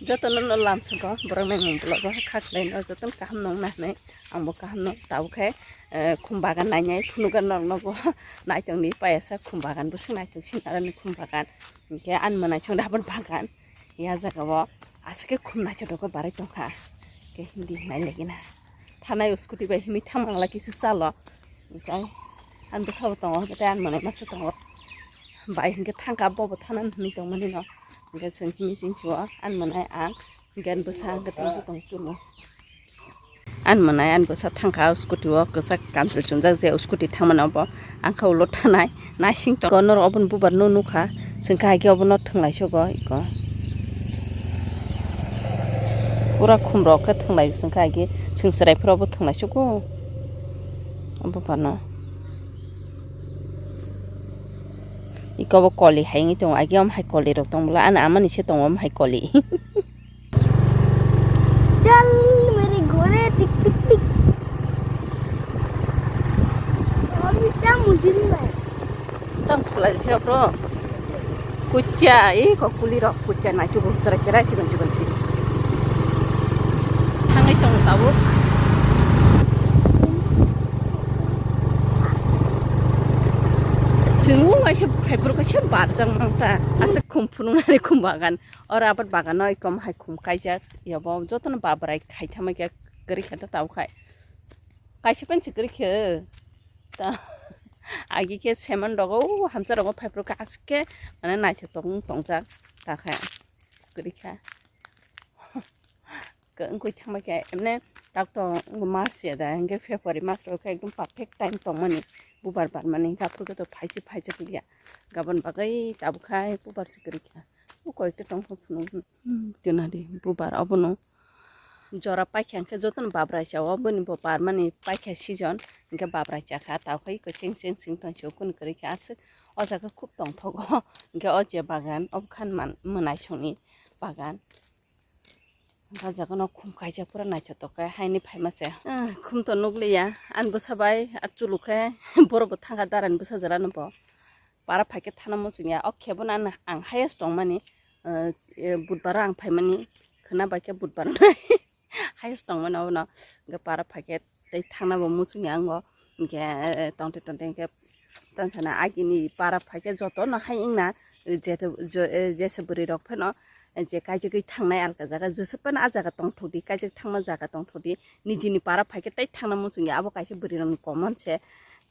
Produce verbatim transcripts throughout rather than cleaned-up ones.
Jotono no lamsugo borok nai mung vlog o kha khlai no jotono kaham nung na hinui ang bo kaham nung tabuk khe, eh, khum bagan nai nai phunuk gana norok no bo naitong ni payasa khum bagan bwswk naitong sin aroni khum bagan hinkhe ani mwnai chwng da aboni bagan ya jaga o aswk khe khum naithotok khe barai tongkha hinkhe hindi hinai lagina thanai o scooty bai himui thang mangla kisa chalo hinkhe ani bwsabo tongo tei ani mwnai masa tongo bai hinkhe thangkha bobo thana hinui tongmani no. Hingke chwng himsing sio ani mwnai ang hingke ani bwsa hingke tongthu tong chumo. Ani mwnai ani bwsa thangkha o scooty o kwchak kanchwlwi chumjak je o scooty thangmani obo ang khe ulo thanai naising tongo norok oboni bubar no nukha chwng khe haikhe obono thwnglai sugo iko pura khum rok khe thwnglai chwng khe haikhe chwng chwrai phuru obo thwnglai sugo o bubar no. Iko bo koli hai wngwi tongo, agi om hai koli rok tong bwla, ani ama ni se tongo om hai koli. चल मेरे घोड़े टिक टिक टिक। अभी क्या मुझे नहीं भाई। Tang khulai se bro. Kucha, iko kuli rok kucha nai chugo chwrai chwrai chigon chigon si. Thangwi tongo tabuk. Chwng o waisa phaiphuru kaisa barjak mang ta. Aswk khum phunuknani khum bagan. Oro abar bagano ekom hai khum kaijak. Yobo jotono babrai khai thama khe kwrwi khe ta tabuk khai. Kaisa pen se kwrwi khe. Ta agi khe seman rogo hamsa rogo phaiphuru khe aswk khe mane naithotok wng tongjak ta khe kwrwi kha. Wngkoi thangbai khe emne tak to wngkha March ya da hingke February mas rok khe ekdom perfect time tongmani bubar barmani hingke aphuru khe to phaisi phaijak ya gabon bagwi tabuk khai bubar se kwrwi kha. O koyekta tongkha phunuk. Hmm, tuna di bubar obono jora paikha hingke jotono babrai cha o boni bo barmani paikha season hingke babrai cha kha tabuk khai iko cheng cheng sing tong se o kunu kwrwi kha aswk o jaga khub tongthogo hingke o je bagan obo khan man mwnai songni bagan. O jaga no khum kaisa pura naithotok khe haini phaima se. Ah, khum to nukliya, ani bwsa bai a chulu khe borok bo thangkha darani bwsa jora no bo. Para phaikhe thana muchungya, o khe bono ang highest tongmani, eh, eh, budbaro ang phaimani, khwna bai khe budbaro highest tongmani obono. Hwnkhe para phaikhe tei thangna bo muchungya ango, hwnkhe, eh, tongte tongte hwnkhe Tang sana agini para phaikhe jotono hai wngna, jete, jo-, eh, jesa bwrwi rok phano, eh, je kaijagwi thangnai alka jaga, jesa phano ah jaga tongthokdi, kaijak thangma jaga tongthokdi, nijini para phaikhe tei thangna muchungya, abo kaisa bwrwi rokni common se,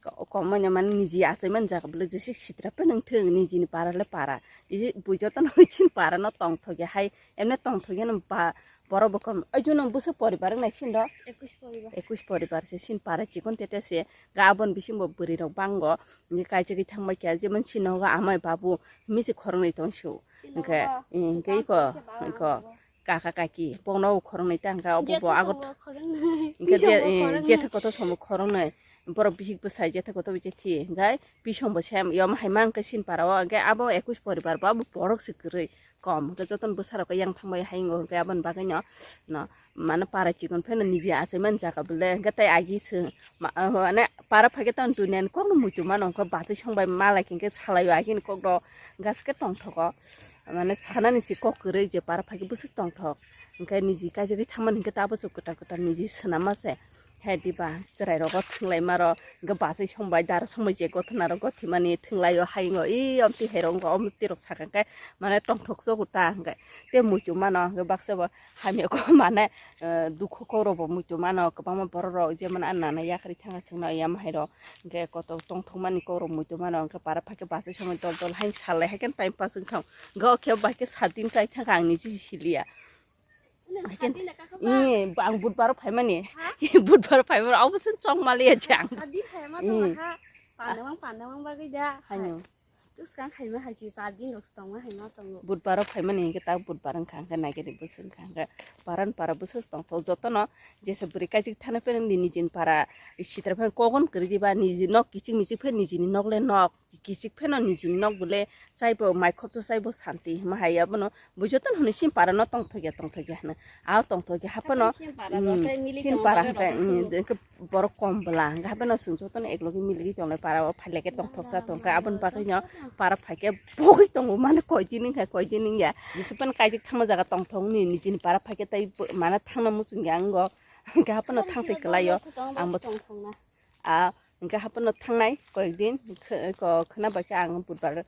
ko-, common ya mani niji achaiman jaga bwle jesa sitra phano wngthung, nijini para le para, isi bui jotono chini para no tongthokya hai, emne tongthokya no ba, Borok bo kom, ai, junu bwswk poribar wngnai sini do? Ekush poribar. Ekush poribar se sini para chikon tete se, ga aboni bisingo bwrwi rok bango, hingke kaisa khe thangbai kha, jemon sini nogo amai babu, misi khoroknwi tong su. Hingke, hingke iko, iko, kaka kaki, bono khoroknwi ta hingke obo bo agot, hingke je, jetha kotor somo khoroknwi, borok bihik bwsai jetha kotor jethi, hingke bisong bo sem, yom hai ma hingke sini para o, hingke abo ekush poribar bo abo borok se kwrwi. Kom hwnkhe jotono bwsarok yang thangbai hai wngo hwnkhe aboni bagwino no mane para chikon pheno niji achaiman jaga bwle hwnkhe tei agi se ma-, mane para phaikhe tamo duniani kokno muitu mano hwnkhe bachai songbai malai hinkhe salaio agini kokno gaske tongthogo mane sanani se kok kwrwi je para phaikhe bwswk tongthok hwnkhe niji kaisa khe thangmani hwnkhe tabuk kwtal kwtal niji swnamma se. Hai diba chwrai rogo thwnglai maro hwnkhe bachai songbai dara songbai je gothona rok gothimani thwnglaio hai wngo i omtwi hai rok wngo omtwi rok saka khe mane tongthok chogo ta hwnkhe tei muitu mano hwnkhe baksa bo hamya khe mane, eh, dukhu kok rok bo muitu mano kwbangma borok rok jemon ani nana yakarwi thangkha chwngno yam hai rok hwnkhe kotok tongthok mani kok rok muitu mano hwnkhe para phaikhe bachai songbai dol dol hai salai hai khe time pass wngkha hwnkhe o khe bai khe sat din chai thangkha ang niji siliya. Haikhe, ee, ang budbaro phaimani. Ha? Budbaro phaimani, obo chwng chokmaliya chang. Adi phaima tongma ha. Pandamang, pandamang bagwi da. Haino. Tuskang khaima hai chi, char din rok tongma haima tongo. Budbaro phaimani hinkhe ta budbar wngkha, hinkhe naikhe de bwswk wngkha, hinkhe paran para bwswk tongthok jotono jesa bwrwi kaijak thana pheno nini nijini para sitra pheno kogon kwrwi diba, niji nok kiching miching pheno nijini nok le nok. Kichik pheno nijini nok bole chaibo mai khopto chaibo santi hwnma hai abono bo jotono hwnwi sin para no tongthokya tongthokya hwnwi. A tongthokya haphano, Haphano sin para mm, no, sin tei mili tongma para bagwi hwnkhe, rok mm, hwnkhe borok kom bwla hwnkhe haphano chwng jotono eklogi miligwi tongnai para o phaileke tongthoksa tongkha aboni bagwino para phaikhe bogwi tongo mani koidin wngkha koidin wngya. Jisuk phano kaijak thangma jaga tongthokni nijini para phaikhe tei bo-, mana thangna muchungya wngo hwnkhe haphano thangtwi kwlaio. Ang bo tongthokna. A, hwnkhe haphano thangnai koyekdin, khe-, ko-, khwna bai khe ang budbar,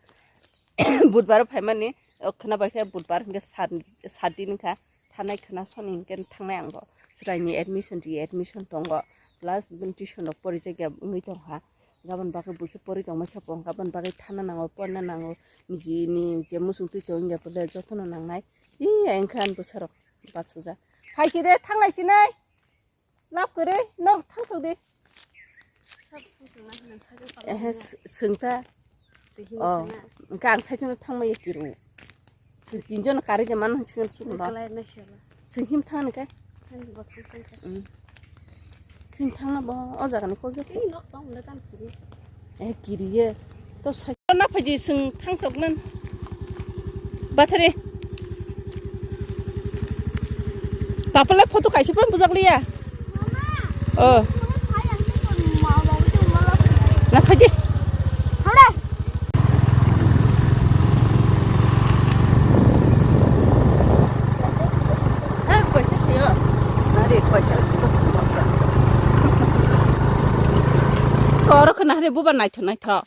budbar phaimani, o khwna bai khe budbar hwnkhe sat, sat din wngkha, thanai khwna soni hwnkhe thangnai ang bo. Chwraini admission, re-admission tongo, plus bini tuition rok porijak ya wngwi tongkha. Gabon bagwi buikhe pori tongma khe bo, gabon bagwi thana nango, porna nango, nijini je muchung twi tongo wngya bole jotono nangnai. Ee, engkha ani bwsarok bachajak. Phaikhe de, thanglai chinai. Lab kwrwi, norok thangsok di. Ehe, s-, swng ta. Oh, hwnkhe ang saichung thangma ya kiro. Swng tinjon karwi de mano hwnwi swngno ba. Swng him thangni khe? Mm. Him thangna bo o jaga ni kok ya. Eh, kiriye. To sai na phaji sung thangsok nan. Bathari. Bapalai photo kaisa phan bujak liya. Oh. Na phaji. Hai, koisa thayo. Nari koisa. Koro khna hari buba naitho naitho.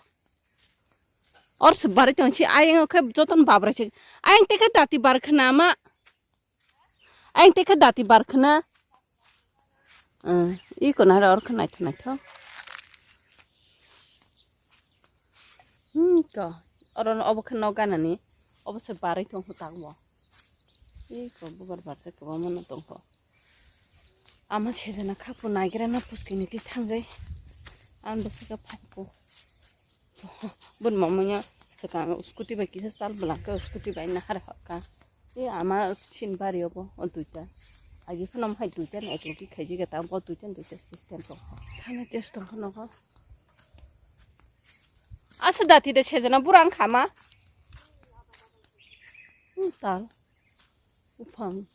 Or se bari tong si ayang khe joton babra se. Ayang te khe dati bar khna ma. Ayang te khe dati bar khna. Eh, i kono hara or khna naitho naitho. Hmm, ko. Oro no obo khe nok ganani. Obo se bari tong kho tak bo. I ko bubar bar se kwbangma no tong kho. Ama sejana khapo naigra no puskini ti thangjai. Ang bwswk khe phai kho. Bun mamanya swkang scooty bai kisa chal bwlangkhe scooty bai nahar hokha. E ama sin bari obo o duita. Agi phano hai duita na eklogi khaijika ta bo duita duita system tong. Thana test tong phano kho. Asa dati de sejana burang khama. Hmm, tal. Uphang.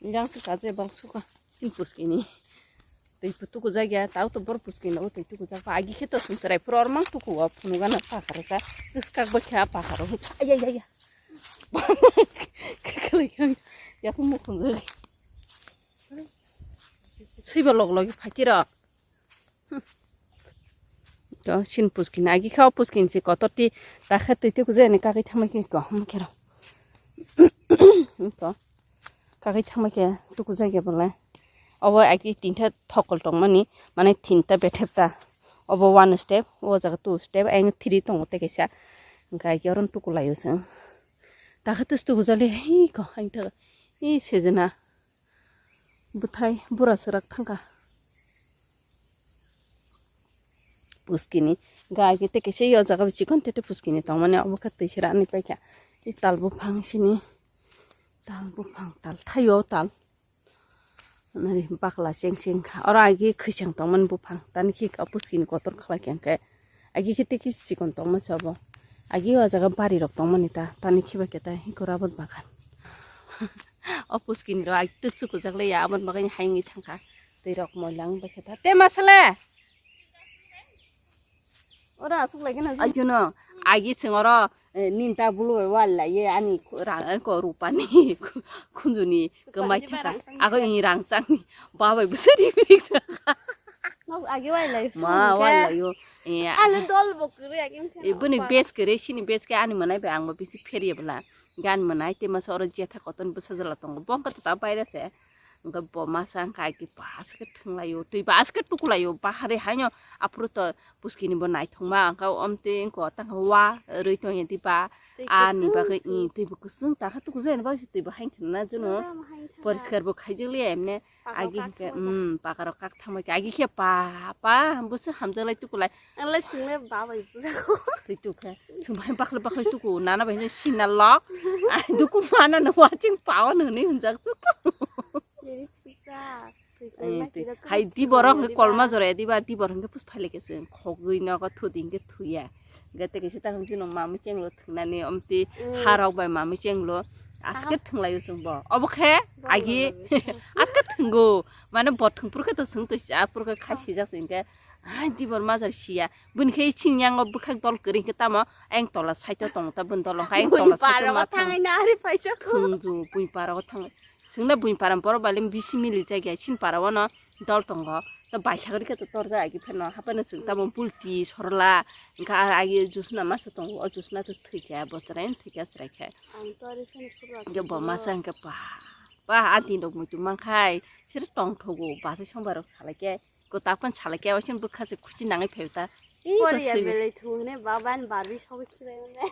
Yang tu kaje bang suka. Tin puskini. Tei putuku jagya, tau to bor puskini, o tei tuku jagya. Agi khe to sung serai pura ormang tuku o phunu gana pakaro ka. Kis kak bakha pakaro. Ay, ay, ay, ay. Kakalai kang. Yaku mukhung jagya. Siba log logi phakiro. To sin puskin agi kha o puskin si kotor ti ta khe twi twi kujai ni kagwi thangma khe ko hum khe ro. To kagwi thangma khe tu kujai khe bole. Obo agi tinta thokol tongmani mane tinta bethep ta. Obo one step, o jaga two step, ayang three tongo tei kaisa. Hwnkhe agi oro tuku laio chwng. Ta khe tus tuku jali hi ko ang ta hi sejena. Bwthai bura swrak thangkha. Puskini gai khe tei kaisa o jaga o chikon tete puskini tongmani obo khe twi sera ani paikha. I tal buphang sini tal buphang tal thaio tal. Nari bakla cheng cheng kha. Oro agi khwichang tongmani buphang tani khi puskini kotor khlai khe hwnkhe. Agi khe tei khe chikon tongma se obo. Agi o jaga bari rok tongmani ta, tani khiba khe ta hiko rabot bagan. O puskini rok agi tei chukujak le ya, aboni bagwi haini thangkha. Tei rok moilang bai khe ta. Te masale. Ora asuk lagi na. Ajuno, agi sing oro, eh, ninta bulu bai wal la ye ani ku-, ra-, ko rupani ku-, kunjuni kemai thangkha. Ago i rang changni. Babai bwsari rik changkha. Nok agi wai lai. Ma wai lai yo. Eh, ale dol bo kwrwi agi wngkha. Eh, bini base kwrwi sini base khe ani mwnai bai ang bo bisi pheria bwla. Gan mwnai tei masa oro jetha koton bwsa jala tongo. Bongkha to ta baire se. Wngkha bo masa wngkha agi bas khe thwnglai yo. Twi bas khe tukulai yo. Bahari haino aphuru to puskini bo naithokma wngkha omtwi wngkha tangkha wa rwi tongya diba. Ani bagwi i twi bo kwchwng ta kha tukujai ni bagwi twi bo haino thangna jono. Poriskar bo khaijak liya emne. Agi khe, um, pakarok kak thangbai khe, agi khe pa, pa, busu hamjaklai tukulai. Anglai single babai bujago. Twi tukhe, sumbai baklai baklai tuku, nana bai sina lok. Ai, duku mana no watching pawan hwnwi hwnjak chuk. Jadi pisa. Hai di borok hwnkhe kolma jora ya diba, di borok hwnkhe pus phailai khe chwng khogwi nogo thudi hwnkhe thuya. Hwnkhe tei kaisa ta hwnkhe chwng mamwi chenglo thwngnani omtwi harok bai mamwi chenglo. Aske thwnglaio chwng bo. Obo khe agi aske thwngo. Mane bo thwngphuru khe to chwng to aphuru khe khai sijak chwng hwnkhe. Hai di bor majra siya. Bini khe chini yango bwkhak dol kwrwi hwnkhe tamo ayang tola side o tongo ta bini dol hwnkhe ayang tola side o ma thang. Thangju bini para o thang. Chwngno buini para borok bai le bisi mili jak ya, chini para o no dol tongo. Baisa gori khe to torjak agi phano haphano chwng tamo bulti sorla hwnkha agi jusna masa tongo, o jusna to thwikha bo chwrai thwikha chwrai khe. Hwnkhe bo masa hwnkhe ba ba a din rok muitu mankhai sero tongthogo bachai songbai rok salai khe. Kwtak phano salai khe, oisin bwkha se khuchi nangwi phai ta. Ih, Korea belai thung hwnwi baban Barbie sogwi khibai mane.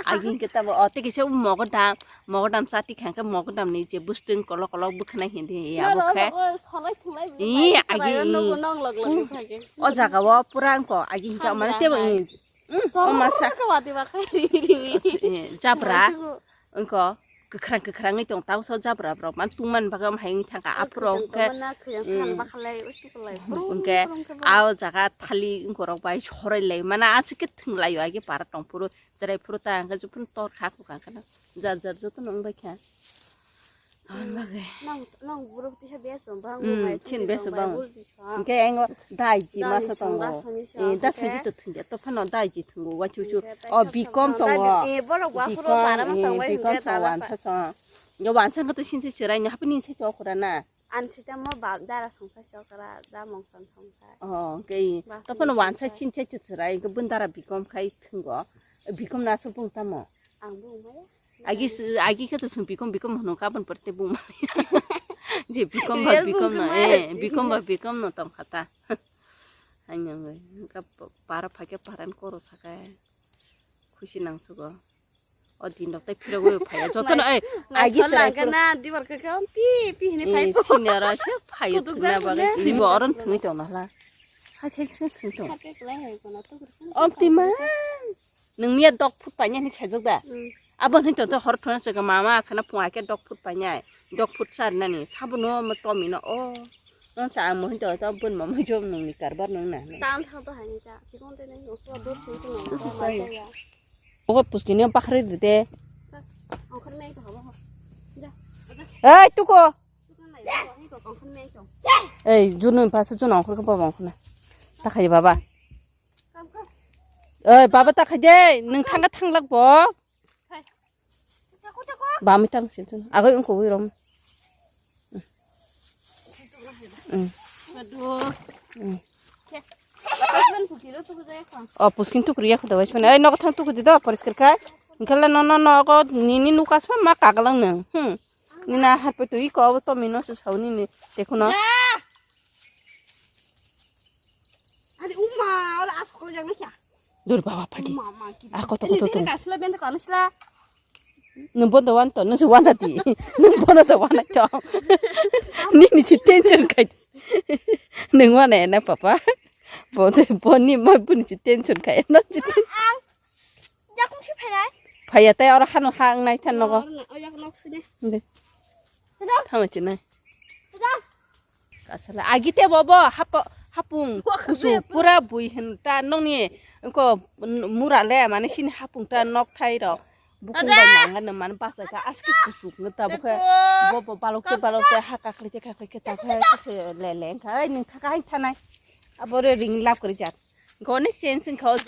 Agi hwnkhe tamo, o, tei kisa mogodam, mogodam chati kha hwnkhe mogodam ni je bwswtwng kolok kolok bwkhwnai hindi ya, abo khe. Ih, agi, ih. O jaga o pura wngkha, agi hwnkhe mane tebo, ih. Mm, o masa. Khe wati ba khai ri ri ri. Eh, jabra. Wngkha kwkhrang kwkhrang wngwi tong tang so jabra rok man tungmani bagwi ham hai wngwi thangkha aphuru hwnkhe. Hwnkhe a jaga thali wngkha rok bai sorai lai mana aswk khe thwng lai o agi para tong phuru cherai phuru ta hwnkhe jephuru tor kha kwkang kheno jar jar jotono wng bai kha. Hwn bagwi. Nang, nang borok tisa bes bang, hmm, chin bes bang. Hwnkhe engo daiji masa tongo. Eh, da thangji to thangya to phano daiji thango wa chu chu. O bikom tongo. Eh, borok wa phuru bara ma tongo, eh, bikom hwnkhe so wansa so. Yo wansa ko to sin se chirai ni hapni se chokra na. An sita mo ba dara songsa chokra, da mongsan songsa. Oh, hwnkhe to phano wansa sin se chu chirai ko bun dara bikom khai thango. Bikom na su bung tamo. Ang bung maya. Agi s-, agi khe to chwng bikom bikom hwno kabon pore tei bung maliya. Je bikom ba bikom no, eh, bikom ba bikom no tong kha ta. Hanya wngwi, wngkha p-, para phai khe para ni koro saka. Khusi nang sugo. O din rok tei phirogwi phaiya. Joto no, eh, agi chwrai phuru. Langkha na, dibar khe khe pi pi hini phai. Eh, senior o se phaio thwngna bagwi. Sini bo oron thwngwi tong na hla. Ha se se thwng tong. Om tima. Nungni ya dog food painani saijak da? Mm. Abo hinwi tongtho hor thuna se mama khana phunga khe dog food painai. Dog food charnani. Sabono mo tomino o. Non sa amo hinwi tongtho bun mama jom nungni karbar nungna. Tam thang to haini ta. Chikon te nai uswa dur chum chum nang ta. Ogo puskini bakhri ride. Ongkhor mei to habo. Ja. Ei tuko. Ei junu pasu junu ongkhor ko baba ongkhor na. Ta khai baba. Oi, baba ta khai de, nung thangka thanglak bo. Bami tang sin sun. Agoi ungko wi rom. Mm. Mm. O puskin tukri ya khuda wai phone. Ai nok thang tukri do poriskar khai. Inkhala no no no ko nini nukas ma ma kaglang nang. Hmm. Nina harpe tu iko to mino su sauni ni. Dekho no. Ari uma, ola as ko jang na kya? Dur baba padi. Uma, ma, ki. Ah, koto, koto, koto. Kasla benda kana sila. Nung bondo wan to, nung se wana di. Nung bondo to wana to. Ni ni si tension kai. Nung wana na papa. Bo de bo ni ma bu ni si tension kai. Na si tension. Jakung si phainai? Phaiya tei oro hano ha wngnai than nogo. Oro na, o yak nok sini. De. Thangna chinai. Kasala agi te bobo hapo hapung kusu pura bui hin ta nongni ko mura le mane sini hapung ta nok thai ro bukung bai nang mane basa ka aski kusu ngta bukhe bobo balok te balok te ha kakli te kakli ke ta khe se le le ka ai ning thaka hai thanai abore ring lap kri jat. Gonek chen sing kho.